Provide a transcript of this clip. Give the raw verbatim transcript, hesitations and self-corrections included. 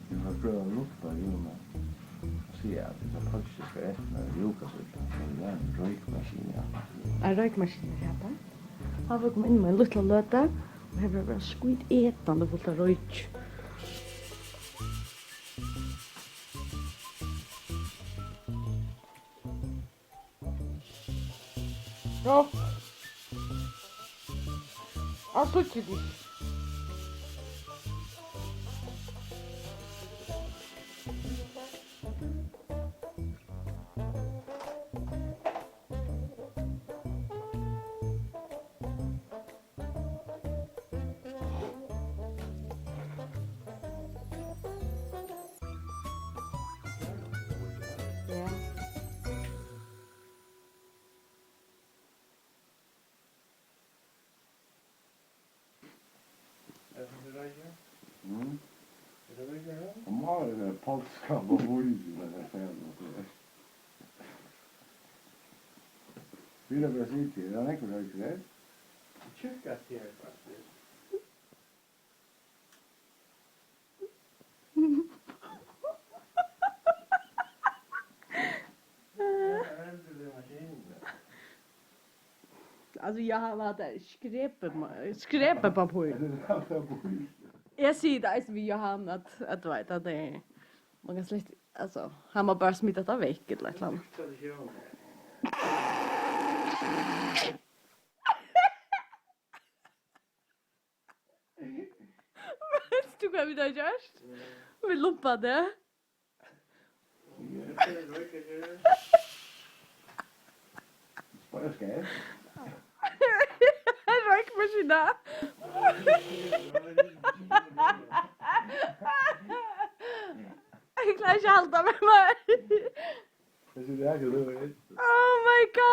Eg má prøva at lukta í honum og siga, at hesa pølsu skal eftir mær rúka so illa. So er ein roykmaskin, ja. Ein roykmaskin er her, tá. Hann var komin inn um eina lítla løtu, og her var bara skítetandi fult av royki. Ja. Eg síggi teg ikki. Ja. Er tað roykur? Mm. Er tað roykur her? Og má vera polska på vín, men eg sigi nú til. Vit hava bara sitið her, er nógvur roykur her? Tjúkkast her, faktiskt. Altso, Jóhanna, hatta er skrepi-, skrepipappír. Eg sigi tað eisini við Jóhanna, at, at, tú veit, at tað er, man kann slett, altso, hann má bara smita tað vekk, ella eitt ella annað. Veitst tú, hvat vit hava gjørt? Vit lumpa teg. Spara skal. Roykmaskina. Eg klári ikki at halda meg meir. Hesi raka, tað var eitt. Oh my God.